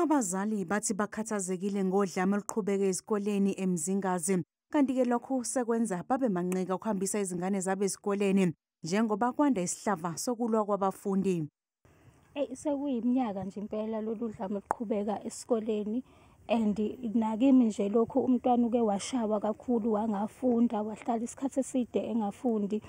Abazali bathi bakhathazekile ngodlame oluqhubeka ezikoleni eMzingazi. Kanti-ke lokhu sekwenza babe manqika ukuhambisa izingane zabo ezikoleni njengoba kwanda isihlava sokulwa kwabafundi. Eyi, sekuyiminyaka nje impela lolu dlame luqhubeka esikoleni, and nakimi nje lokhu umntwana uke washawa kakhulu, wangafunda, wahlala isikhathi eside engafundi.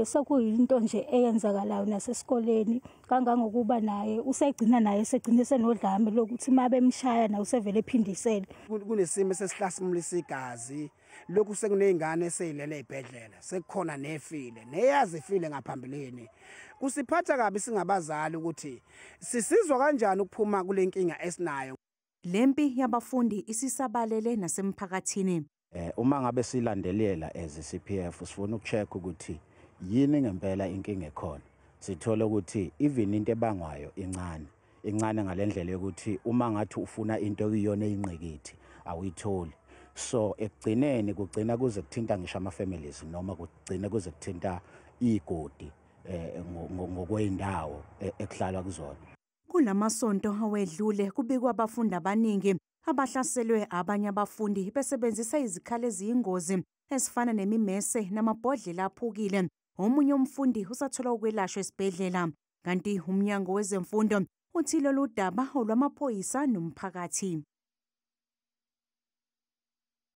Sekuyinto nje eyenzakalayo nasesikoleni, kangangokuba naye usegcina naye segcine senodlame lokuthi uma bemshaya naye usevele ephindisele. Kunesimo esesihlasimulisa igazi, lokhu sekuney'ngane esey'lele ey'bhedlela, sekukhona nefile neyazi ifile ngaphambilini. Kusiphatha kabi singabazali ukuthi sisizwa kanjani ukuphuma kule nkinga esinayo. Lempi yabafundi isisabalele nasemphakathini. Uma ngabe silandelela as CPF sifuna ukucheck ukuthi yini ngempela inkinga ekhona. Sithola ukuthi even into ebangwayo incane, incane ngalendlela yokuthi uma ngathi ufuna into ekuyiyona eyingqikithi awuyitholi. So ekugcineni kugcina kuze kuthinta ngisho ama-families noma kugcine kuze kuthinta igodi ngokwey'ndawo ekuhlalwa kuzona. Kulamasonto awedlule kubikwa abafundi abaningi abahlaselwe abanye abafundi besebenzisa izikhali eziyingozi ezifana nemimese namabhodlela aphukile. Omunye umfundi usathola ukwelashwa esibhedlela. Kanti umnyango wezemfundo uthi lolu daba olwamaphoyisa nomphakathi.